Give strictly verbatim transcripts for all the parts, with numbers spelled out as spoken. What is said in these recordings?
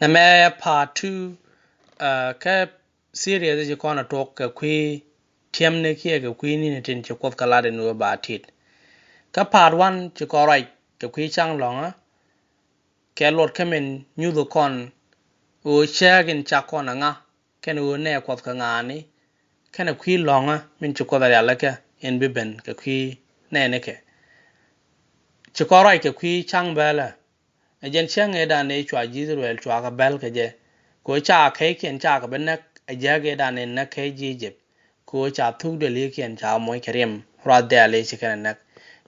Nɛmɛ part two, kä series ci kɔn a tuɔk kɛ kui̱ tiɛmni kiɛ kɛ kui̱ ni̱ni tin ci Kuoth kɛ lat in ɣöö ba tit. Kä part one ci kɔn ruac kɛ kui̱ ca̱ŋ lɔ̱ŋä, kɛ luɔt kä min nyuthɛ kɔn ɣöö cääk in cak kɔn a ŋa, kɛnɛ ɣöö nɛ Kuɔth kɛ ŋa̱a̱ni, kɛnɛ kui̱ lɔ̱ŋä min ci Kuoth a rialikä in bi ben kɛ kui̱ nɛɛnikɛ. Ci kɔn ruac kɛ kui̱ ca̱ŋ bɛlä, ɛ jɛn cäŋ ëëdan ëë cua ji̱ I-thɛ-rɛl cua kɛ bɛl kɛ jɛ, kɛ ɣöö ca kɛykiɛn ca kɛ bi näk ɛ jääk ëëdan ëë näk kɛy ji̱ I-jëp, kɛ ɣöö ca thuk duëlikiɛn ca moc kɛ riɛm ruath dɛ̈ɛ̈l ëë ci kɛn ɛ näk.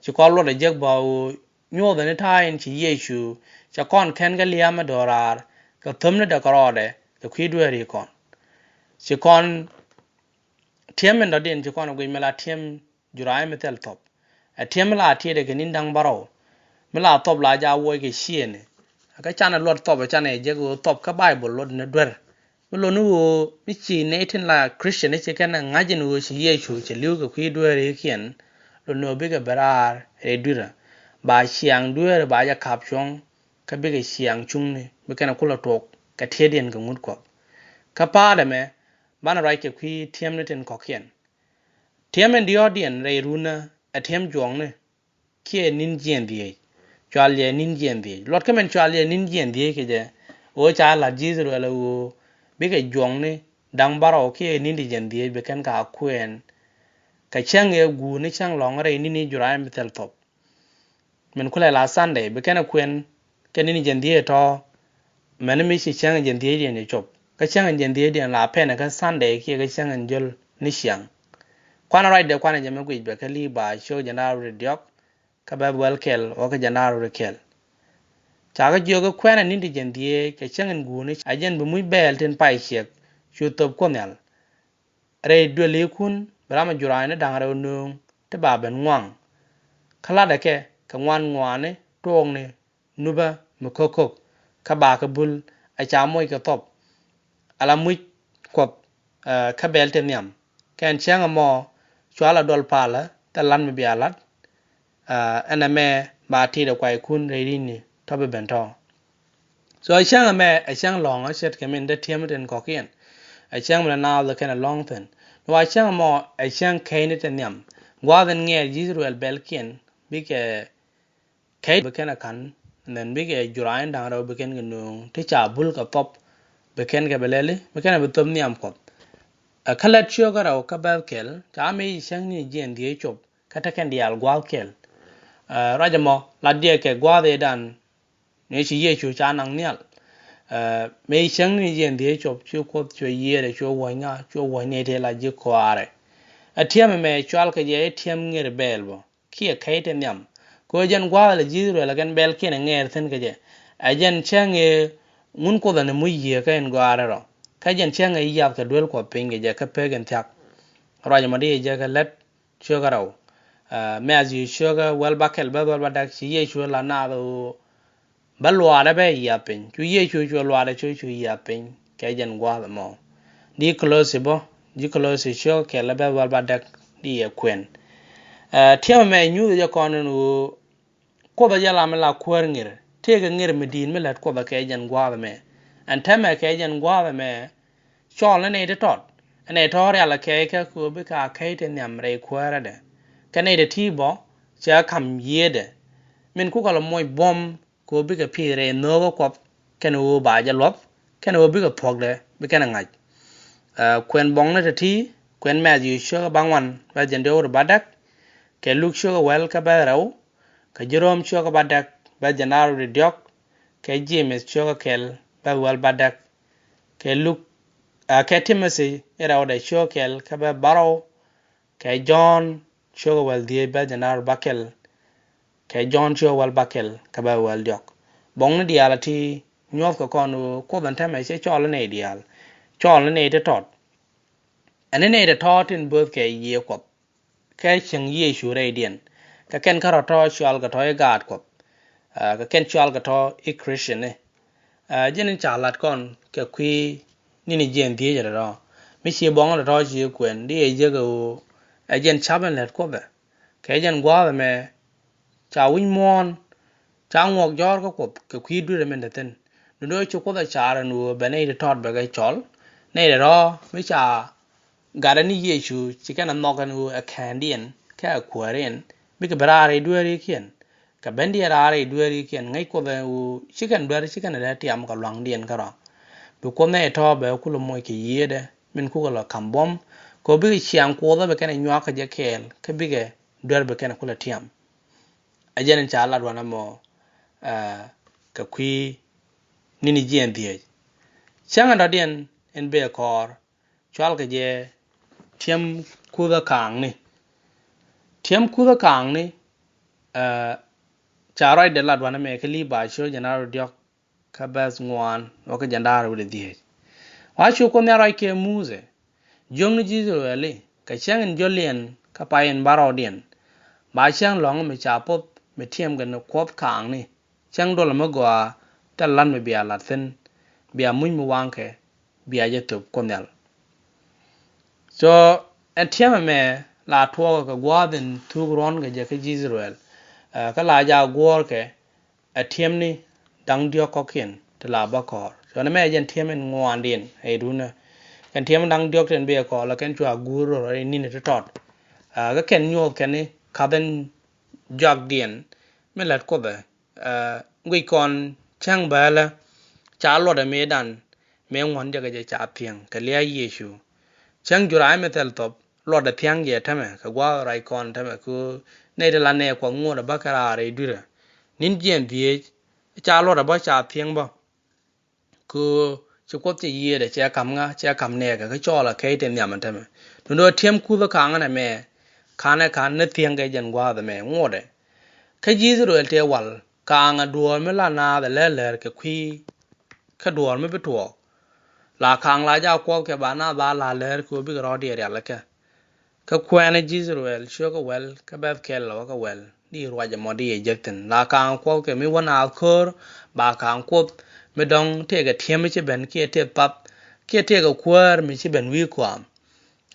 Ci kɔn luɔt ɛ jek bä ɣöö nyuɔthɛ ni ta̱a̱ in ci Yecu, cɛ kɔn kɛn kä lia̱a̱mä do̱raar kɛ thömni däkɛ rɔɔdɛ kɛ kui̱ dueeri kɔn. Ci kɔn tiɛm in dɔ̱diɛn ci kɔn ɛ guic mi la tiɛm juray mi thil thɔp. Ɛ tiɛm mi la tiɛɛdɛ kɛ ni̱n da̱ŋ bärɔw, mi la thɔp la ja wuɔc kɛ ciëëni. Kä canɛ luɔt thɔp ɛ canɛ jek ɣöö thɔp kä Baibol luɔt ni duer. Mi luɔt ni ɣöö mi ci nɛy tin la Christian ci kɛn ɛ ŋa̱c in ɣöö ci Yecu cɛ li̱w kɛ kui̱ dueerikiɛn, luɔt ni ɣöö bikɛ ben raar rɛy dui̱rä. Ba ciaŋ dueeri ba jɛ ka̱p cuɔ̱ŋ, kä bikɛ ciaŋ cuŋni bi kɛn ɛ kulɛ tuɔk kɛ tiɛɛdiɛn kɛ ŋut Kuɔth. Kä pa̱a̱t ɛmɛ banɛ ruac kɛ kui̱ tiɛmni tin kɔ̱kiɛn. Tiɛm in diɔ̱ɔ̱kdiɛn rɛy runä ɛ tiɛm juɔkni kiɛ ni̱n jiɛɛn dhieec. Cual jɛ ni̱n jiɛɛn dhieec. Luɔt kä min cual jɛ ni̱n jiɛɛn dhieec kɛ jɛ, ɣöö ca la̱t ji̱ I-thɛ-rɛl ɣöö bikɛ juɔkni da̱ŋ bärɔw kiɛ ni̱n ti jiɛɛn dhieec bi kɛn kɛ kuɛɛn. Kɛ cäŋ ëë guurni cäŋ lɔ̱ŋä rɛy ni̱ni juray mi thil thɔp. Min kulɛ la Sunday bi kɛn ɛ kuɛn kɛ ni̱n jiɛɛn dhieec tɔ̱. Mɛn mi ci cäŋ jiɛɛn dhieecdiɛn cɛ cop, kä cäŋ jiɛɛn dhieecdiɛn la pɛn kä Sunday kiɛ kä cäŋ in jäl ni ciaŋ. Kuanɛ ruacdɛ kuanɛ jɛ mi guic bɛ kä Li̱i̱ ba ciök jiɛn da̱ŋ rɛw wi̱cdɛ diɔ̱k, kä bɛ̈th wäl kɛl ɣɔ̱ kä jiɛn da̱ŋ rɛw wi̱cdɛ kɛl. Ca kɛ jiök kä kuɛnɛ ni̱n ti jiɛɛn dhieec kɛ cäŋ in guurni a jɛn bi muc bɛɛl tin pay ciɛk cu thöp Kuoth Nhial. Rɛy duëlikun bi ram a juray ni da̱ŋ rɛw nööŋ ti ba ben ŋuaŋ. Kä latdɛ kɛ kɛ ŋuan ŋuani tuɔɔkni nupä mi ko̱k ko̱k, kä ba kɛ bul a ca moc kɛ thɔp. Ala muc Kuɔth kä bɛl ti nhiam. Kɛn cäŋ ɛmɔ cua la duɔl palä thil lat mi bia lat. Ɛn ɛmɛ ba tit ɛ kuaykun rɛy ri̱ni tɔ̱ bi ben tɔ̱. So ɛ cäŋ ɛmɛ ɛ cäŋ lɔ̱ŋä ce̱tkɛ min dee tiɛm tin kɔ̱kiɛn. Ɛ cäŋ min la naath kɛn ɛ lɔ̱ŋ thi̱n. Ni wa cäŋ ɛmɔ ɛ cäŋ kɛyni ti nhiam. Gua̱a̱th in ŋɛɛr ji̱ I-thɛ-rɛl bɛlkiɛn bikɛ kɛy bi kɛn ɛ ka̱n, and then bikɛ juray in da̱ŋ rɛw bi kɛn kɛ nööŋ ti ca bul kɛ thɔp. Bi kɛn kɛ bi lɛli bi kɛn ɛ bi thöp nhiam Kuɔth. Ɛ kä Lät ciök kä rɛw kä bɛ̈th kɛl ca mi ci cäŋ ni jiɛɛn dhieec cop kä te kɛn diaal gua̱a̱th kɛl. Ruac ɛmɔ la diɛk kɛ gua̱a̱th ëëdan ni ci Yecu ca naŋ nhial. Mi ci cäŋ ni jiɛɛn dhieec cop ci Kuoth cu yiëëdɛ cu wuɔ̱c ŋa cu wuɔ̱c ni ti la ji̱ kɔaarɛ. Ɛ tiɛm ɛmɛ cual kɛ jɛ i̱ tiɛm ŋer bɛɛl bä kiɛ kɛy ti nhiam. Kɛ ɣöö jɛn gua̱a̱th la ji̱ I-thɛ-rɛl ɛ kɛn bɛlkiɛn ɛ ŋɛɛr thi̱n kɛ jɛ. Ɛ jɛn cäŋ ëë ŋun Kuoth ɛ ni muc yiëë kä in gɔaarɛ rɔ. Kä jɛn cäŋ ëë yath kɛ duel Kuɔth piny kɛ jɛ kä pek in thia̱k. Ruac ɛmɔ di jɛ kɛ Lät ciök kä rɛw. Mɛ̈thiw ciök kä wäl bäkɛl bäth wäl bädäk ci Yecu la naath ɣöö bä luaadä bä yiath piny. Cu Yecu cu luaadä cu cu yiath piny kɛ jɛn gua̱a̱th ɛmɔ. Di Kolosi bä, di Kolosi ciök kɛl bäth wäl bädäk di yɛ kuɛn. Tiɛm ɛmɛ nyuuth jɛ kɔn in ɣöö Kuoth a jɛ lam in la kuäär ŋer, tëëkɛ ŋer mi di̱i̱t mi lät Kuoth a kɛ jɛn gua̱a̱th ɛmɛ. Ɛn täämɛ kɛ jɛn gua̱a̱th ɛmɛ cɔl ni nɛy ti tɔt. Ɛn nɛy tɔ̱ rial a kɛ kɛ kɛ ɣöö bikɛ a kɛy ti nhiam rɛy kuäärädɛ. Kɛ nɛy ti ti bä cɛ kam yiëëdɛ. Min kukɛ lɔ moc buɔ̱m kɛ ɣöö bikɛ pi̱i̱th rɛy nhöökä Kuɔth kɛnɛ ɣöö ba jɛ luɔth kɛnɛ ɣöö bikɛ thuɔ̱kdɛ bi kɛnɛ ŋa̱c. Kuɛn buɔ̱ŋni ti ti, kuɛn Mɛ̈thiw ciök kä bäŋuan bäth jɛn diɔ̱k rɛw bädäk, kɛ Luk ciök kä wäl kä bäth rɛw, kɛ ji̱ Rom ciök kä bädäk bäth jɛn da̱ŋ rɛw wi̱cdɛ diɔ̱k, kɛ Jemith ciök kä kɛl bäth wäl bädäk, kɛ Luk, kɛ Timothi i̱ rɛwdɛ ciök kɛl kä bäth bärɔw, kɛ Jɔ̱ɔ̱n ciök kä wäl dhieec bäth jɛn da̱ŋ rɛw bäkɛl, kɛ Jɔ̱ɔ̱n ciök kä wäl bäkɛl kä bäth wäl diɔ̱k. Buɔ̱ŋni diaal a ti nyuɔ̱thkɛ kɔn ɣöö Kuoth ɛn täämɛ cɛ cɔl ni nɛy diaal. Cɔl ni nɛy ti tɔt. Ɛn ni nɛy ti tɔ̱ tin bööth kɛ Yiëë Kuɔth kɛ cieŋ Yecu rɛydiɛn. Kɛ kɛn kärɔ̱ tɔ̱ cɔalkɛ tɔ̱ i̱ gaat Kuɔth. Kɛ kɛn cɔalkɛ tɔ̱ i̱ Christian ni. Jɛn in ca lat kɔn kɛ kui̱ ni̱ni jiɛɛn dhieec tɔ̱tɔ̱. Mi ci buɔ̱ŋ tɔ̱tɔ̱ ci kuɛn di ɛ jek ɛ ɣöö ɛ jɛn ca̱p in lät Kuoth ɛ. Kɛ jɛn gua̱a̱th ɛmɛ ca wi̱c muɔ̱ɔ̱n ca ŋuɔk jɔ̱ɔ̱r kä Kuoth kɛ kui̱ dui̱rɛ min te thi̱n. Duŋdɛ ci Kuoth ɛ car ɛn ɣöö bɛ nɛy ti tɔt bɛ kɛ cɔl, nɛy ti rɔ̱ mi ca gatdɛ ni Yecu ci kɛn ɛ nhɔk ɛn ɣöö ɛ kɛndiɛn kɛ ɛ kuääriɛn, bikɛ ben raar rɛy dueerikiɛn. Kɛ bendiɛn raar rɛy dueerikiɛn, ŋäc Kuoth ɛn ɣöö ci kɛn duer, ci kɛn ɛ dee tiam kɛ luaŋdiɛn kärɔa. Bi Kuoth nɛy tɔ̱ bɛ kulɛ moc kɛ yiëëdɛ min kukɛ lɔ ka̱m buɔ̱m, kɛ ɣöö bikɛ ciaŋ Kuoth ɛ bi kɛn ɛ nyuak kɛ jɛ kɛɛl, kä bikɛ duer bi kɛn ɛ kulɛ tiam. Ɛ jɛn in ca lat wanɛ mɔ, ɛ, kɛ kui̱ ni̱ni jiɛn dhieec. Cäŋ in dɔ̱diɛn in bëë kɔɔr, cual kɛ jɛ tiɛm kuthä ka̱a̱ŋni. Tiɛm kuthä ka̱a̱ŋni, ɛ, ca ruacdɛ lat wanɛ mɛ kä Li̱ba̱a̱ ciöt jiɛn da̱ŋ rɛw diɔ̱k kä bɛ̈th ŋuan wä kä jiɛn da̱ŋ rɛw wi̱cdɛ dhieec. Wa cu Kuoth Nhial ruac kɛ Muthɛ, jiökni ji̱ I-thɛ-rɛl i̱, kɛ cäŋ in jiöliɛn kä pay in bärɔwdiɛn, ba cäŋ lɔ̱ŋ mi ca poth mi tiɛm kɛn Kuɔth ka̱a̱ŋni, cäŋ duɔl mi gɔaa, thil lat mi bia lat thi̱n, bia muc mi waŋkɛ, bia jɛ thöp Kuoth Nhial. So, ɛn tiɛmɛ mɛ la tuɔɔkɛ kɛ gua̱a̱th in thuk ruɔ̱n kɛ jɛ kä ji̱ I-thɛ-rɛl. Ɛ, kä la ja guɔ̱ɔ̱rkɛ, ɛ tiɛmni da̱ŋ diɔ̱k kɔ̱kiɛn ti la bä kɔɔr. So, nɛ mɛ jɛn tiɛm in ŋuandiɛn ɛ idunä. Kɛn tiɛm da̱ŋ diɔ̱k tin bi ɛ kɔɔr la kɛn cua guur rɔ rɔ in ni̱n ti tɔt. Ɛ, kä kɛn nyuɔth kɛn ni ka̱th in jɔakdiɛn mi lät Kuothɛ. Ɛ, guic kɔn cäŋ bälä ca luɔtdɛ mëëdan mëë ŋuɔ̱n jɛ kɛ jɛ ca thiäŋ kɛ lia̱a̱ Yecu. Cäŋ juray mi thil thɔp luɔtdɛ thia̱ŋ jɛ tämɛ kɛ gua̱a̱th ruac kɔn tämɛ kɛ ɣöö nɛy ti la nɛɛk Kuɔth ŋuɔ̱t ɛ bä kɛ raar rɛy dui̱rä. Ni̱n jiɛn dhieec ca luɔtdɛ bä ca thiäŋ bä. Kɛ ɣöö ci Kuoth cɛ yiëëdɛ cɛ ka̱m ŋa, cɛ ka̱m nɛɛkɛ kä cɔɔl ɛ kɛc ti nhiam ɛn tämɛ. Duundɛ ɣöö tiɛm kuthä ka̱a̱ŋä nɛmɛ, ka̱nɛ ka̱n ni thiäŋ kɛ jɛn gua̱a̱th ɛmɛ ŋuɔtdɛ. Kä ji̱ I-thɛ-rɛl tëë wal ka̱a̱ŋä duɔ̱ɔ̱r mi la naath ɛ lär lär kɛ kui̱ kä duɔ̱ɔ̱r mi bi tuɔɔk. La ka̱a̱ŋ la jak Kuɔth kɛ ba naath ba la lär kɛ ɣöö bikɛ rɔ̱ diɛɛr rialikä. Kä kuɛɛnɛ ji̱ I-thɛ-rɛl cio̱kä wäl kä bɛ̈th kɛl la wä kä wäl di ruac ɛmɔ di yɛ jek thi̱n. La ka̱a̱ŋ Kuɔth kɛ mi wä naath ko̱o̱r, ba ka̱a̱ŋ Kuoth mi dɔ̱ŋ tëëkɛ ti̱em mi ci ben kiɛ tëë path kiɛ tëëkɛ kuäär mi ci ben wi̱i̱ kɔam.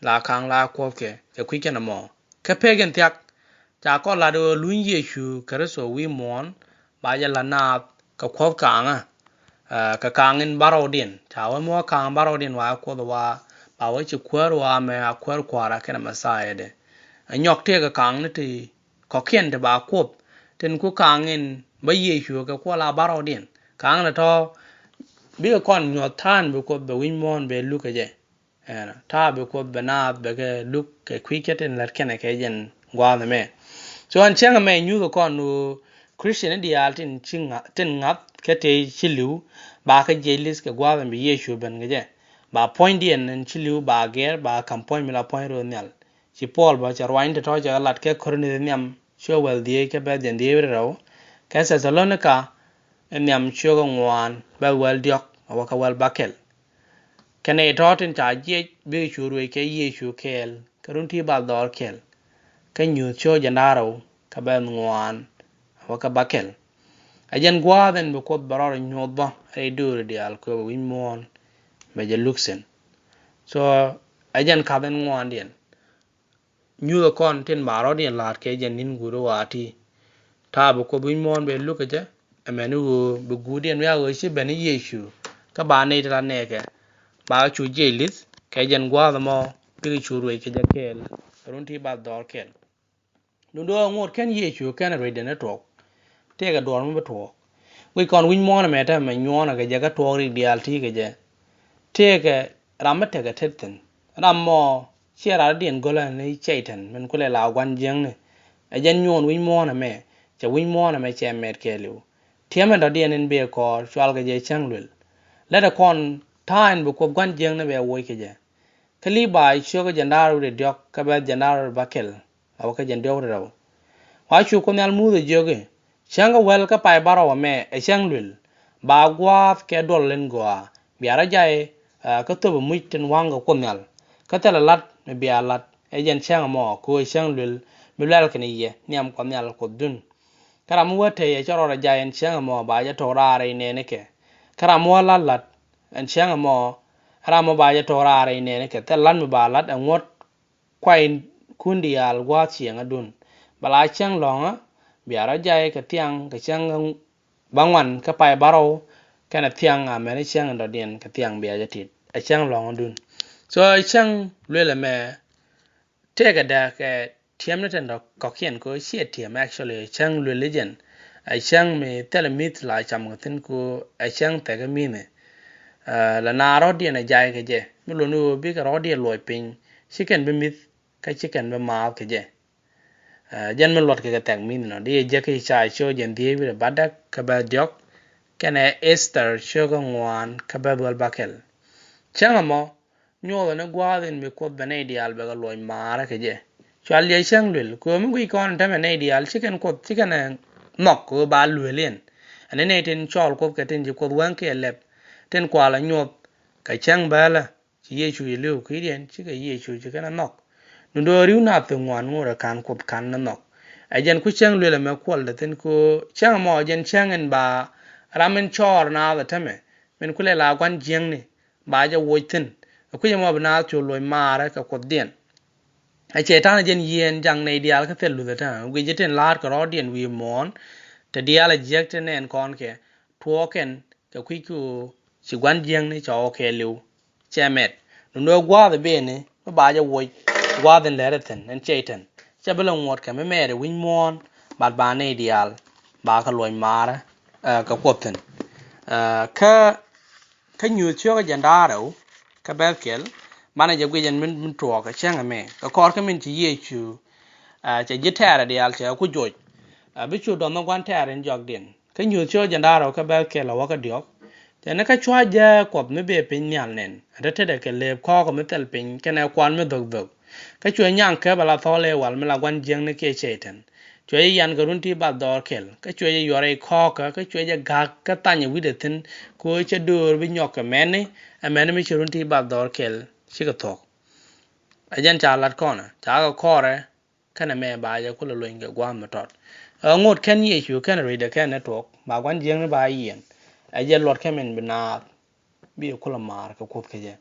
La ka̱a̱ŋ la Kuɔth kɛ kɛ kui̱ kɛn ɛmɔ. Kä pek in thiak, ca kɔn lat ɣöö luny Yecu Kritho wi̱i̱ muɔ̱ɔ̱n, ba jɛ la naath kɛ Kuɔth ka̱a̱ŋä. Ɛ, kɛ ka̱a̱ŋ in bärɔwdiɛn, ca wä mi wä ka̱a̱ŋ bärɔwdiɛn wa Kuoth wa, ba wä ci kuäär wa mɛ a kuäär kua̱rä kɛnɛ Mɛthia dɛ. Ɛ nyɔk tëëkɛ ka̱a̱ŋ ni ti kɔ̱kiɛn ti ba Kuoth, tin ku ka̱a̱ŋ in bä Yecu kɛ kuɔl a bärɔwdiɛn. Ka̱a̱ŋ ni tɔ̱ bikɛ kɔn nyuɔ̱th ta̱a̱n bi Kuoth bɛ wi̱c muɔ̱ɔ̱n bɛ luk kɛ jɛ. Ɛn, ta̱a̱ bi Kuoth bɛ naath bɛ kɛ luk kɛ kui̱ kä tin lät kɛnɛ kɛ jɛn gua̱a̱th ɛmɛ. So ɛn cäŋ ɛmɛ nyuthɛ kɔn ɣöö Christian ni diaal tin ci ŋa̱-, tin ŋa̱th kä tëë ci li̱w, ba kä jiɛc li̱th kɛ gua̱a̱th ɛn bi Yecu ben kɛ jɛ. Ba puɔ̱nydiɛn ɛn ci li̱w ba gɛr, ba ka̱m puɔ̱ny mi la puɔ̱ny rööth nhial. Ci Puɔl bä cɛ ruany tɔ̱tɔ̱ cɛ lat kɛ Korinth nhiam ciök wäl dhieec kä bɛ̈th jɛn dhieec wi̱cdɛ rɛw, kɛ Thɛthalonika nhiam ciök ŋuan bɛ̈th wäl diɔ̱k a wä kä wäl bäkɛl. Kɛnɛ tɔ̱ tin ca jiɛc bikɛ cu ruëëc kɛ Yecu kɛɛl kɛ run ti bathdɔɔr kɛl. Kä Nyuuth ciök jiɛn da̱ŋ rɛw kä bɛ̈th ŋuan a wä kä bäkɛl. Ɛ jɛn gua̱a̱th ɛn bi Kuoth bɛ rɔɔdɛ nyuɔ̱th bä rɛy dööri diaal kɛ wi̱c muɔ̱ɔ̱n bɛ jɛ luk thi̱n. So ɛ jɛn ka̱th ɛn ŋuandiɛn. Nyuthɛ kɔn tin ba rɔ̱diɛn la̱a̱t kɛ jɛn ni̱n guut wa̱a̱ ti. Ta̱a̱ bi Kuoth wi̱c muɔ̱ɔ̱n bɛ luk kɛ jɛ, ɛmɛni ɣöö bi guutdiɛn wi̱i̱ a ɣöö ci ben i̱ Yecu, kä ba nɛy ti la nɛɛkɛ, ba cu jiɛc li̱th kɛ jɛn gua̱a̱th ɛmɔ bikɛ cu ruëëc kɛ jɛ kɛɛl, kɛ run ti bathdɔɔr kɛl. Duundɛ ɣöö ŋot kɛn Yecu kɛnɛ ruëëcdɛ ni tuɔɔk. Tëëkɛ duɔ̱ɔ̱r mi bi tuɔɔk. Guic kɔn wi̱c muɔ̱ɔ̱n ɛmɛ täämɛ nyuɔ̱ɔ̱nɛ kɛ jɛ kä tuɔɔk rik diaal ti kɛ jɛ. Tëëkɛ ram mi tekɛ tet thi̱n. Ram mɔ ciɛ ram diɛn gölä ni Cɛy-tan min kulɛ la gua̱n jiäkni. Ɛ jɛn nyuɔ̱ɔ̱n wi̱c muɔ̱ɔ̱n ɛmɛ, cɛ wi̱c muɔ̱ɔ̱n ɛmɛ cɛ mɛt kɛɛliw. Tiɛmɛ dɔ̱diɛn in bëë kɔɔr cual kɛ jɛ cäŋ luël. Lätdɛ kɔn ta̱a̱ in bi Kuoth gua̱n jiäkni bɛ woc kɛ jɛ. Kä Li̱ba̱a̱ ciök jiɛn da̱ŋ rɛw wi̱cdɛ diɔ̱k kä bɛ̈th jiɛn da̱ŋ rɛw bäkɛl a wä kä jiɛn diɔ̱k wi̱cdɛ rɛw. Wa cu Kuoth Nhial Muthɛ jiök i̱, cäŋ kä wäl kä pay bärɔw ɛmɛ ɛ cäŋ luël, ba gua̱a̱th kɛ duɔl in gɔaa, bia rɔ jay, ɛ, kä thöpɛ muc tin wa̱ŋ kɛ Kuoth Nhial. Kä thilɛ la̱t mi bia la̱t ɛ jɛn cäŋ ɛmɔ kɛ ɣöö cäŋ luël mi luɛlkɛ ni yɛ nhiam Kuɔth Nhial Kuothdun. Kä ram mi wä tey ɛ cä rɔɔdɛ jay ɛn cäŋ ɛmɔ ba jɛ tok raar rɛy nɛɛnikɛ. Kä ram mi wä la̱t la̱t ɛn cäŋ ɛmɔ, ram mɔ ba jɛ tok raar rɛy nɛɛnikɛ. Thil la̱t mi ba la̱t ɛ ŋuɔ̱t kuay kun diaal gua̱a̱th ciɛŋädun. Bɛ la cäŋ lɔ̱ŋä, bia rɔ jay kɛ thiaŋ kɛ cäŋ bäŋuan kä pay bärɔw, kɛnɛ thiaŋ amäni cäŋ in dɔ̱diɛn kɛ thiaŋ bia jɛ tit. Ɛ cäŋ lɔ̱ŋädun. So ɛ cäŋ luël ɛmɛ tëëkɛ dääk ɛ tiɛm ni tin dɔ̱k kɔ̱kiɛn kɛ ɣöö ciɛ tiɛm, actually ɛ cäŋ luël i̱ jɛn. Ɛ cäŋ mi thilɛ mi̱th la cam kɛ thi̱n kɛ ɣöö ɛ cäŋ thɛkɛ mi̱thi. La na rɔ̱diɛn ɛ jay kɛ jɛ mi luɔ̱n ɣöö bikɛ rɔ̱diɛn luɔc piny, ci kɛn bi mi̱th kä ci kɛn bi maath kɛ jɛ. Jɛn mi luɔt kɛ kɛ thɛk mi̱th nɔ di jɛ kä Icaya cio̱o̱k jɛn dhieec wi̱cdɛ bädäk kä bɛth diɔ̱k, kɛnɛ Ester cio̱o̱k kä ŋuan kä bɛth wäl bäkɛl. Cäŋ ɛmɔ nyuɔthɛ ni gua̱a̱th in mi Kuoth bɛ nɛy diaal bɛ kɛ luɔc maarä kɛ jɛ. Cual jɛ cäŋ luël kɛ ɣöö mi guic kɔn in tämɛ nɛy diaal ci kɛn Kuoth ci kɛn ɛ nhɔk kɛ ɣöö ba luël yɛn. Ɛn ni nɛy tin cɔɔl Kuoth kɛ tin ci Kuoth wäŋ kiɛ lɛp, tin kualɛ nyuɔth kɛ cäŋ bälä. Ci Yecu jɛ li̱w ki̱i̱diɛn, cikɛ Yecu ci kɛn ɛ nhɔk. Ni do̱o̱ ri̱w nath thi̱n ŋuan ŋot ɛ ka̱n Kuoth ka̱n ni nhɔk. Ɛ jɛn ku cäŋ luël ɛmɛ kuɔl dɛ thi̱n kɛ ɣöö cäŋ ɛmɔ ɛ jɛn cäŋ in ba ram in cɔɔr naath ɛ tämɛ, min ku lɛ la gua̱n jiäkni ba jɛ woc thi̱n. Ɛ kui̱c ɛmɔ bi naath cu luɔc maarä kɛ Kuothdiɛn. Ɛ cɛy-tan ɛ jɛn yieen jaŋ nɛy diaal kä thil luth ɛ tämɛ guic jɛ tin la̱a̱t kɛ rɔ̱ɔ̱diɛn wi̱i̱ muɔ̱ɔ̱n. Tɛ diaal ɛ jiäk ti nɛn kɔn kɛ tuɔɔk kɛn kɛ kui̱ kɛ ɣöö ci gua̱n jiäkni cɔw kɛɛliw. Cɛ mɛt ni nöö gua̱a̱th ɛ beni mi ba jɛ woc gua̱a̱th in lɛr ɛ thi̱n ɛn cɛy-tan. Cɛ bi lɛ ŋuɔ̱t kɛ mi mɛɛt ɛ wi̱ny muɔ̱ɔ̱n, bat ba nɛy diaal ba kɛ luɔc maarä kɛ Kuoth thi̱n. Kä kä Nyuuth cio̱o̱k ɛ jɛn da̱ŋ rɛw kä bɛth kɛl, banɛ jɛ guic ɛn min tuɔɔk ɛ cäŋ ɛmɛ kɛ kɔr kä min ci Yecu cɛ ji̱ tɛɛrɛ diaal cɛ ku joc. Bi cu dɔ̱ŋ ni gua̱n tɛɛr in jɔakdiɛn. Kä Nyuuth cio̱o̱k ɛ jɛn da̱ŋ rɛw kä bɛth kɛl a wä kä diɔ̱k. Cɛ ni kä cua jääk Kuɔth mi bëë piny nhial nɛn, a te tetdɛ kɛ lëëp kɔ̱ɔ̱k mi thil piny kɛnɛ kuan mi dho̱kdhök. Kä cuɛ nyaŋ käp a la thɔɔl ëë wal mi la gua̱n jiäkni kiɛ cɛy-tan. Cuɛ jɛ yan kɛ run ti bathdɔɔr kɛl, kä cuɛ jɛ yuɔr rɛy kɔ̱ɔ̱kä, kä cuɛ jɛ ga̱k kä thany ɛ wi̱cdɛ thi̱n, kɛ ɣöö cɛ döör bi nyɔk kɛ mɛni, ɛ mɛni mi ci run ti bathdɔɔr kɛl cikɛ thuɔ̱k. Ɛ jɛn ca lat kɔnɛ, ca kɛ kɔrɛ, kɛnɛ mɛ ba jɛ kulɛ luny kɛ gua̱a̱th mi tɔt. Ɛ ŋot kɛn Yecu kɛnɛ ruecdɛ kɛn ni tuɔk, ba gua̱n jiäkni ba yiɛn. Ɛ jɛ luɔt kɛ min bi naath bi kulɛ maar kɛ Kuoth kɛ jɛ.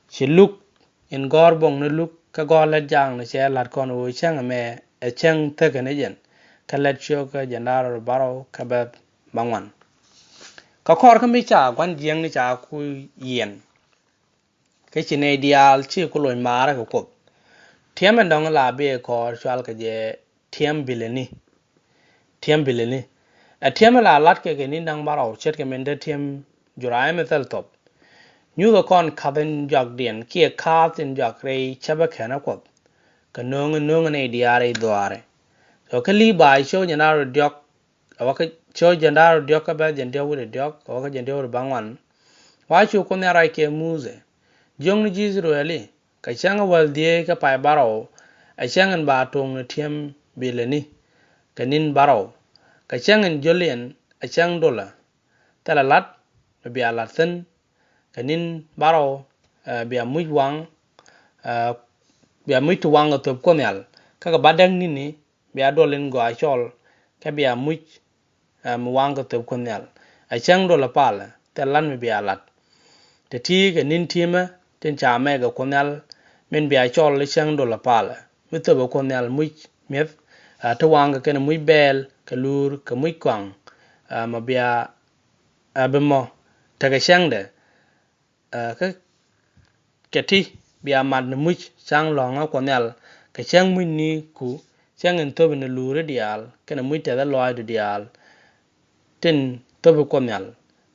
Ci Luk in gɔ̱r buɔ̱ŋ ni Luk kä gɔ̱r lät jaakni cɛ la̱t kɔn ɣöö cäŋ ɛmɛ ɛ cäŋ thäkɛ ni jɛn. Kä lät cio̱o̱k kä jɛn da̱ŋ rɛw bärɔw kä bɛth bäŋuan. Kä kɔr kä mi ca gua̱n jiäkni ca ku yiɛn. Kä ci nɛy diaal ci ku luɔc maarä kɛ Kuoth. Tiɛm in dɔ̱ŋ la bi ɛ kɔɔr cual kɛ jɛ tiɛm bilɛni. Tiɛm bilɛni. Ɛ tiɛm in la latkɛ kɛ ni̱n da̱ŋ bärɔw ce̱tkɛ min te tiɛm Juray mi thil thop. Nyuthɛ kɔn ka̱th in jɔakdiɛn kiɛ ka̱th in jɔak rɛy cäpä kɛnɛ Kuɔth. Kɛ no̱o̱ŋ in no̱o̱ŋ in nɛy diaal rɛy dhuaarɛ. So kä Li̱i̱ ba cio̱o̱k jɛn da̱ŋ rɛw diɔ̱k, a wä kä cio̱o̱k jɛn da̱ŋ rɛw diɔ̱k kä bɛth jɛn diɔ̱k wi̱cdɛ diɔ̱k, a wä kä jɛn diɔ̱k wi̱cdɛ bäŋuan. Wa cu Kuoth Nhial ruac kɛ Muthɛ, jiökni ji̱ I-thɛ-rɛl i̱, kɛ cäŋ ɛ wäl dhieec kä pay bärɔw, ɛ cäŋ in ba tuɔ̱ŋni tiɛm bilɛni kɛ ni̱n bärɔw. Kɛ cäŋ in jio̱liɛn ɛ cäŋ dolä. Thilɛ la̱t mi bia la̱t thi̱n kɛ ni̱n bärɔw, bia muc waŋ, bia muc ti waŋ kɛ thöp Kuɔth Nhial. Kä kɛ bädäk ni̱ni bia duɔl in gɔaa cɔl, kä bia muc mi waŋ kɛ thöp Kuɔth Nhial. Ɛ cäŋ dolä palä, thilɛ la̱t mi bia la̱t. Ti ti kɛ ni̱n ti̱mä tin ca mɛk kɛ Kuɔth Nhial, min bia cɔl i̱ cäŋ dolä palä, mi thöpɛ Kuɔth Nhial muc mi̱eth, ti waŋ kɛ kɛn muc bɛɛl kɛ luur kɛ muc kɔaŋ. Mɔ bia, bi mɔ tekɛ cäŋdɛ. Kä kɛ ti bia mat ni muc cäŋ lɔ̱ŋä Kuɔth Nhial, kɛ cäŋ muc ni ku, cäŋ in thöpi ni luuri diaal kɛnɛ muc tɛthä lɔaacdu diaal. Tin thöpi Kuɔth Nhial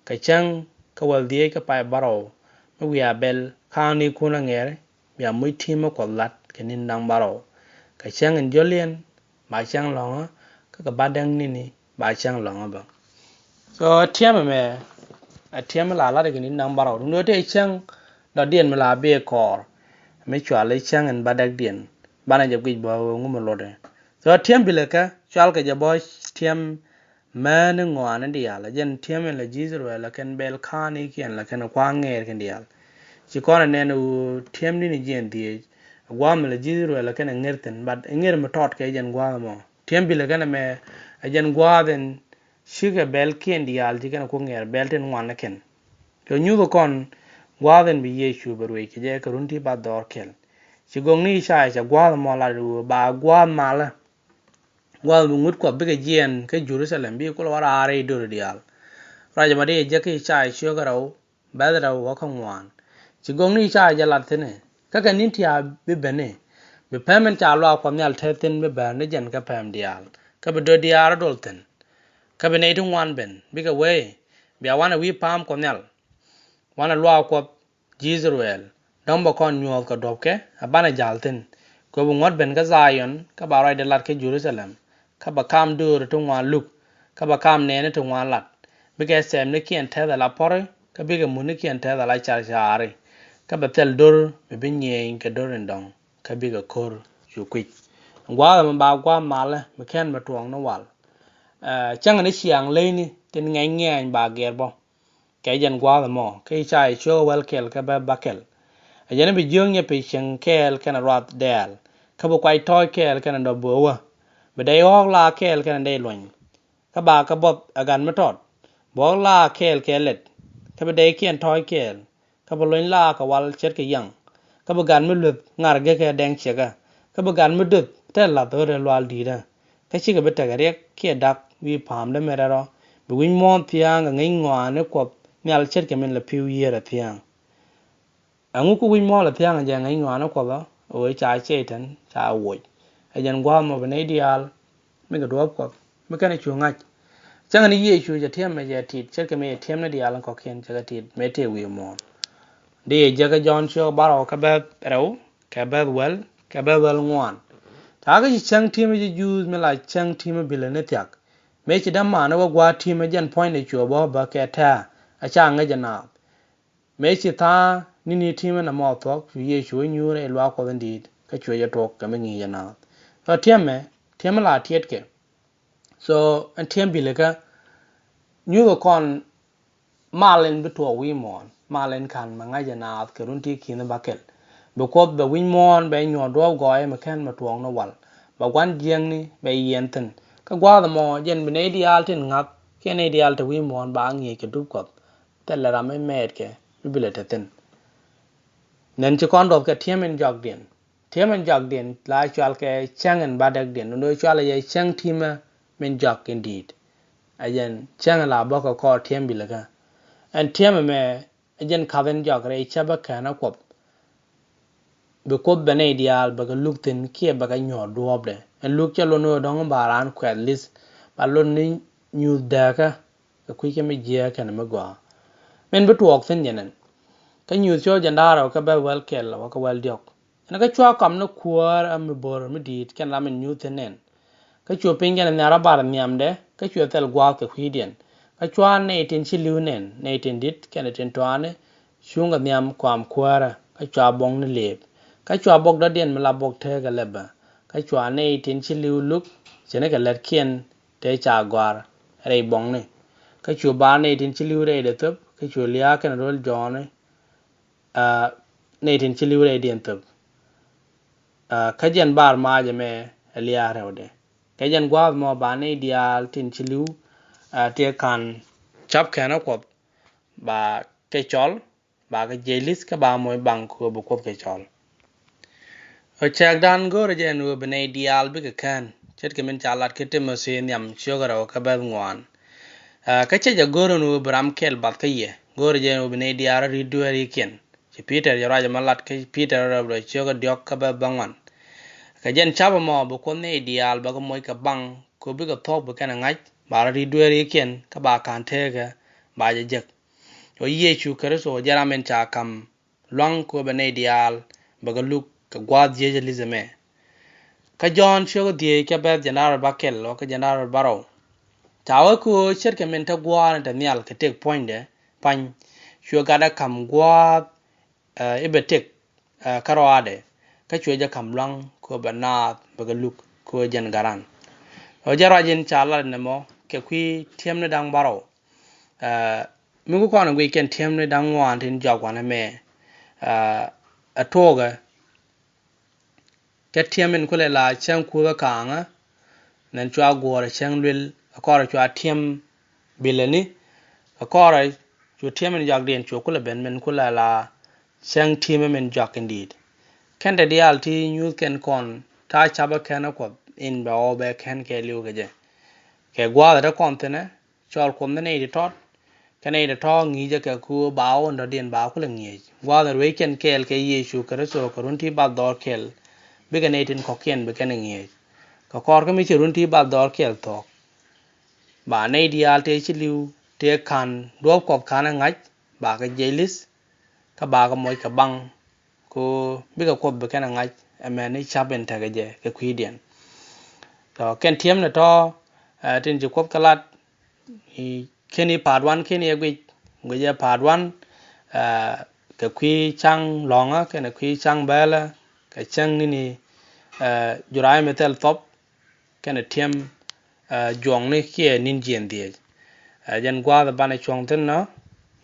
kɛ cäŋ kä wäl dhieec kä pay bärɔw, mi wiaa bɛl ka̱a̱ŋ ni kun aŋɛɛri, bia muc ti̱mä Kuɔth la̱t kɛ ni̱n da̱ŋ bärɔw. Kɛ cäŋ in jio̱liɛn ba cäŋ lɔ̱ŋä, kä kɛ bädäk ni̱ni ba cäŋ lɔ̱ŋä bä. So tiɛm ɛmɛ, a tiɛm mi la la̱t kɛ ni̱n da̱ŋ bärɔw. Duundɛ tëë cäŋ dɔ̱diɛn mi la bi kɔɔr mi cual i̱ cäŋ in bädäkdiɛn. Banɛ jɛ guic bä ɣöö ŋu mi luɔtdɛ. So tiɛm bilɛ kä cual kɛ jɛ bä tiɛm mäni ŋɔaani diaal. Ɛ jɛn tiɛm in la ji̱ I-thɛ-rɛl la kɛn bɛl ka̱a̱nikiɛn la kɛn kua̱a̱ŋ ŋɛɛr kɛn diaal. Ci kɔn ɛ nɛn ɣöö tiɛm ni̱ni jiɛn dhieec, gua̱a̱th mi la ji̱ I-thɛ-rɛl la kɛn ɛ ŋer thi̱n, but ɛ ŋer mi tɔt kɛ jɛn gua̱a̱th ɛmɔ. Tiɛm bilɛ kɛn ɛmɛ ɛ jɛn gua̱a̱th in cikɛ bɛl kiɛn diaal ci kɛn ku ŋɛɛr bɛl tin ŋuan ni kɛn. Cɛ nyuthɛ kɔn gua̱a̱th in bi Yecu bɛ ruëëc kɛ jɛ kɛ run ti bathdɔɔr kɛl. Ci gɔ̱ŋni Icaya cɛ gua̱a̱th ɛmɔ lat ɣöö ba gua̱a̱th malä. Gua̱a̱th mi ŋut Kuɔth bikɛ jiɛɛn kä Jɛ-ru-tha-lɛm, bi kulɛ wä raar i̱ döör diaal. Ruac ɛmɔ dee jek kä Icaya ciök rɛw, bɛ̈th rɛw wä kä ŋuan. Ci gɔ̱ŋ ni Icaya jɛ lat thi̱n i̱, kä kɛ ni̱n ti a bi ben i̱, bi pɛm in ca luaak Kuɔth Nhial te thi̱n bi bɛr ni jɛn kä pɛm diaal, kä bi döör diaal rɔ dol thi̱n. Kä bi nɛy ti ŋuan ben, bikɛ wee i̱, bia wanɛ wi̱i̱ pa̱a̱m Kuɔth Nhial, wanɛ luaak Kuɔth ji̱ I-thɛ-rɛl, dɔ̱ŋ bɛ kɔn nyuɔ̱th kɛ duɔ̱pkɛ, a banɛ ja̱l thi̱n. Kɛ ɣöö bi ŋuɔ̱t ben kä Dhayɔn, kä ba ruacdɛ lat kä Jɛ-ru-tha-lɛm, kä bɛ kaam dööri ti ŋuan luk, kä bɛ kaam nɛɛni ti ŋuan lat. Bikɛ sɛmnikiɛn tɛth ala puɔ̱ri, kä bikɛ mutnikiɛn tɛth ala carcari. Kä bɛ thil do̱r mi bi nyiëëny kɛ do̱r in dɔ̱ŋ, kä bikɛ ko̱r cu kui̱c. Gua̱a̱th ɛmɔ ba gua̱a̱th malä mi /ken mɛ tuɔɔk ni wal. Ɛ, cäŋ ni ciaŋ leyni tin ŋɛny ŋɛ̈ny ba gɛr bä. Kɛ jɛn gua̱a̱th ɛmɔ, kä Icaya ciök wäl kɛl kɛ bɛ̈th bäkɛl. Ɛ jɛn i̱ bi jiök nyɛ piny cieŋ kɛɛl kɛnɛ ruath dɛɛl, kä bi kuay tɔ̱ɔ̱c kɛɛl kɛnɛ dɔp bööwä. Bi dɛy ɣɔ̱ɔ̱k laak kɛɛl kɛnɛ dɛy luɔ̱ny, kä ba kɛ buɔth ɛ gat mi tɔt. Bi ɣɔ̱ɔ̱k laak kɛɛl kɛ lɛt, kä bi dɛykiɛn tɔ̱ɔ̱c kɛɛl. Kä bi luɔ̱ny laak kɛ wal ce̱tkɛ yiaŋ. Kä bi gat mi lueth ŋar gekä dɛŋ ciɛkä. Kä bi gat mi döth te la̱th ɣöö rɛ lual di̱i̱tä. Kä cikɛ bi tekɛ riɛk kiɛ da̱k wi̱i̱ pa̱a̱mdä mi rɛl rɔ. Bi wi̱c muɔ̱ɔ̱n thia̱a̱ŋ kɛ ŋäc ŋɔaani Kuɔth Nhial ce̱tkɛ min la pi̱w yiëër ɛ thia̱a̱ŋ. Ɛŋu kä wi̱c muɔ̱ɔ̱n la thia̱a̱ŋ jɛ ŋäc ŋɔaani Kuɔth ɔ? Ɣöö ca Cɛy-tan ca woc. Ɛ jɛn gua̱a̱th mɔ bi nɛy diaal mi kɛ duɔ̱ɔ̱p Kuɔth mi /kenɛ cu ŋa̱c. Cäŋ ni Yecu cɛ ti̱emɛ jɛ ti̱t ce̱tkɛ mi cɛ ti̱emni diaal in kɔ̱kiɛn cɛ kɛ ti̱t mëë tëë wi̱i̱ muɔ̱ɔ̱n. Dee jɛ jek kä Jɔ̱ɔ̱n ciök bärɔw kɛ bɛ̈th rɛw, kɛ bɛ̈th wäl, kɛ bɛ̈th wäl ŋuan. Ca kä ci cäŋ ti̱mɛ ji̱ Juudh mi la cäŋ ti̱mɛ bilɛ ni thia̱k. Mëë ci dämaani wä gua̱a̱th ti̱mɛ jɛn puɔ̱nydɛ cuɛ bä bä kɛ tɛ̱̈ɛ̱̈, a ca ŋäc ɛ naath. Mëë ci tha̱a̱ŋ ni̱ni ti̱mɛ nɔmɔ thuɔ̱k, cu Yecu wä nyuur rɛy luaak Kuɔth in di̱i̱t, kä cuɛ jɛ tuɔk kɛ mi ŋi̱i̱c ɛ naath. Kä ti̱emɛ, ti̱emɛ la tiɛtkɛ. So, ɛn ti̱em bilɛ kä nyuthɛ kɔn mal in bi tuɔɔk wi̱i̱ muɔ̱ɔ̱n, mal in /ka̱n mɛ ŋa̱c ɛ naath kɛ run ti ki̱n bäkɛl. Bi Kuoth bɛ wi̱c muɔ̱ɔ̱n bɛ nyuɔ̱ɔ̱r duɔ̱ɔ̱p gɔɔyä mi /ken mɛ tuɔɔk ni wal. Bɛ gua̱n jiäkni bɛ yiɛn thi̱n. Kä gua̱a̱th ɛmɔ jɛn bi nɛy diaal tin ŋa̱th kiɛ nɛy diaal te wi̱i̱ muɔ̱ɔ̱n ba ŋi̱eec kɛ dup Kuɔth. Thilɛ ram mi mɛɛtkɛ mi bilɛ te thi̱n. Nɛn ci kɔn duɔth kɛ ti̱em in jɔakdiɛn. Ti̱em in jɔakdiɛn la cɔal kɛ cäŋ in bädäkdiɛn, ni dɔ̱ cɔal ɛ jɛ cäŋ ti̱mɛ min jɔak in di̱i̱t. Ɛ jɛn cäŋ in la bä kɛ kɔɔr ti̱em bilɛ kä. Ɛn ti̱em ɛmɛ ɛ jɛn ka̱th in jɔak rɛy cäpä kɛnɛ Kuɔth. Bi Kuoth bɛ nɛy diaal bɛ kɛ luk thi̱n kiɛ bɛ kɛ nyuɔ̱ɔ̱r duɔ̱ɔ̱pdɛ. Ɛn luk cɛ luɔt ni ɣöö dɔ̱ŋ ba raan kuɛth li̱th, ba luɔt ni nyuuth dääkä kɛ kui̱ kä mi jiääk kɛnɛ mi gɔaa. Min bi tuɔɔk thi̱n jɛ nɛn. Kä Nyuuth ciök jiɛn da̱ŋ rɛw kɛ bɛ̈th wäl kɛl wä kɛ wäl diɔ̱k. Ɛn kä cua kɔm ni kuäär ɛ mi bo̱r mi di̱i̱t kɛn ram in nyuuth thi̱n nɛn. Kä cuɛ piny kɛnɛ nhiar rɔ bar nhiamdɛ, kä cuɛ thil gua̱a̱th kɛ kui̱diɛn. Kä cua nɛy tin ci li̱w nɛn, nɛy tin di̱t kɛnɛ tin tɔ̱a̱ni, cuŋkɛ nhiam kɔam kuäärä, kä cua buɔ̱ŋni lëëp. Kä cua buɔk dɔ̱diɛn mi la buɔk teekä lɛpä. Kä cua nɛy tin ci li̱w luk ce̱tnikɛ lätkiɛn tëë ca gɔ̱a̱r rɛy buɔ̱ŋni. Kä cu bar nɛy tin ci li̱w rɛydɛ thöp, kä cu lia̱a̱ kɛnɛ ro̱l jɔ̱ɔ̱ni, aa, nɛy tin ci li̱w rɛydiɛn thöp. Aa, kä jɛn bar mac ɛmɛ ɛ lia̱a̱ rɛwdɛ. Kä jɛn gua̱a̱th mɔ ba nɛy diaal tin ci li̱w, aa, tëë ka̱n ca̱p kɛnɛ Kuɔth ba kɛ cɔl, ba kɛ jiɛc li̱th kä ba moc baŋ kɛ ɣöö bi Kuoth kɛ cɔl. Ɣöö cäkdan go̱o̱rä jɛ ɛn ɣöö bi nɛy diaal bikɛ kään, ce̱tkɛ min ca lat kä Timothi nhiam ciök rɛw kä bɛ̈th ŋuan. Aa, kä cä jɛ go̱o̱r ɛn ɣöö bi ram kɛl bath kä yɛ, go̱o̱rä jɛ ɛn ɣöö bi nɛy diaal rɔ ri̱t dueerikiɛn. Ci Pi̱tɛr jɛ ruac ɛmɔ lat kä Pi̱tɛr rɛw rɛw ciök kä diɔ̱k kä bɛ̈th bäŋuan. Kɛ jɛn ca̱p ɛmɔ bi Kuoth nɛy diaal bɛ kɛ moc kɛ baŋ, kɛ ɣöö bikɛ thuɔ̱k bi kɛn ɛ ŋa̱c, ba rɔ ri̱t dueerikiɛn, kä ba ka̱n teekä, ba jɛ jek. Ɣöö Yecu Kritho jɛ ram in ca ka̱m lua̱ŋ kɛ ɣöö bɛ nɛy diaal bɛ kɛ luk kɛ gua̱a̱th jiäcä li̱th ɛmɛ. Kä Jɔ̱ɔ̱n ciök dhieec kɛ bɛ̈th jiɛn da̱ŋ rɛw bäkɛl wä kä jiɛn da̱ŋ rɛw bärɔw. Ca wee kɛ ɣöö ce̱tkɛ min te gua̱a̱r in te nhial kɛ tëk puɔ̱nydɛ pa̱ny, cuɛ gatdɛ ka̱m gua̱a̱th, aa, i̱ bɛ tëk, aa, kä rɔaadɛ. Kä cuɛ jɛ ka̱m lua̱ŋ kɛ ɣöö bɛ naath bɛ kɛ luk kɛ ɣöö jɛn gat ran. Ɣöö jɛ ruac in ca lat ɛn ɛmɔ kɛ kui̱ ti̱emni da̱ŋ bärɔw. Aa, mi ku kɔn ɛ guic kɛn ti̱emni da̱ŋ ŋuan tin jɔak wanɛ mɛ. Aa, ɛ tuɔɔkɛ kɛ ti̱em in kulɛ la cäŋ kuuth ɛ ka̱a̱ŋä. Nɛn cua guɔ̱ɔ̱r ɛ cäŋ luël, ɛ kɔrɛ cua ti̱em bilɛni. Ɛ kɔrɛ cu ti̱em in jɔakdiɛn cu kulɛ ben min kulɛ la cäŋ ti̱emɛ min jɔak in di̱i̱t. Kɛn te diaal ti nyuuth kɛn kɔn ta̱a̱ ca̱pä kɛnɛ Kuɔth in bɛ ɣɔw bɛ kɛn kɛɛliw kɛ jɛ. Kɛ gua̱a̱th ɛ te kɔn thi̱nɛ, cɔl Kuoth ni nɛy ti tɔt, Kɛ nɛy tɔ̱tɔ̱ ŋi̱i̱cɛ kɛ ku ba wä in dɔ̱diɛn ba kulɛ ŋi̱eec. Gua̱a̱th in rueec kɛn kɛɛl kɛ Yecu Kritho kɛ run ti bathdɔɔr kɛl, bikɛ nɛy tin kɔ̱kiɛn bi kɛn ɛ ŋi̱eec. Kɛ kɔr kä mi ci run ti bathdɔɔr kɛl thuɔ̱k, ba nɛy diaal tëë ci li̱w tëë ka̱n duɔ̱ɔ̱p Kuɔth ka̱n ɛ ŋa̱c, ba kɛ jiɛc li̱th, kä ba kɛ moc kɛ baŋ, ku bikɛ Kuoth bi kɛn ɛ ŋa̱c ɛmɛn i̱ ca̱p in tekɛ jɛ kɛ kui̱diɛn. Tɔ kɛn tiɛm ni tɔ̱, ɛ, tin ci Kuoth kɛ lat, i̱ kɛn i̱ part one kɛn i̱ ɛ guic, guic ɛ part one, ɛ, kɛ kui̱ ca̱ŋ lɔ̱ŋä kɛnɛ kui̱ ca̱ŋ bɛɛlä, kɛ cäŋ ni̱ni, ɛ, juray mi thil thɔp, kɛnɛ tiɛm, ɛ, juɔŋni kiɛ ni̱n jiɛn dhieec. Ɛ, jɛn gua̱a̱th banɛ cuɔ̱ŋ thi̱n nɔ.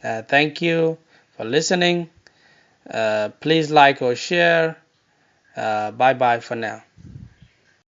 Ɛ, thank you for listening. Ɛ, please like or share. Ɛ, bye bye for now.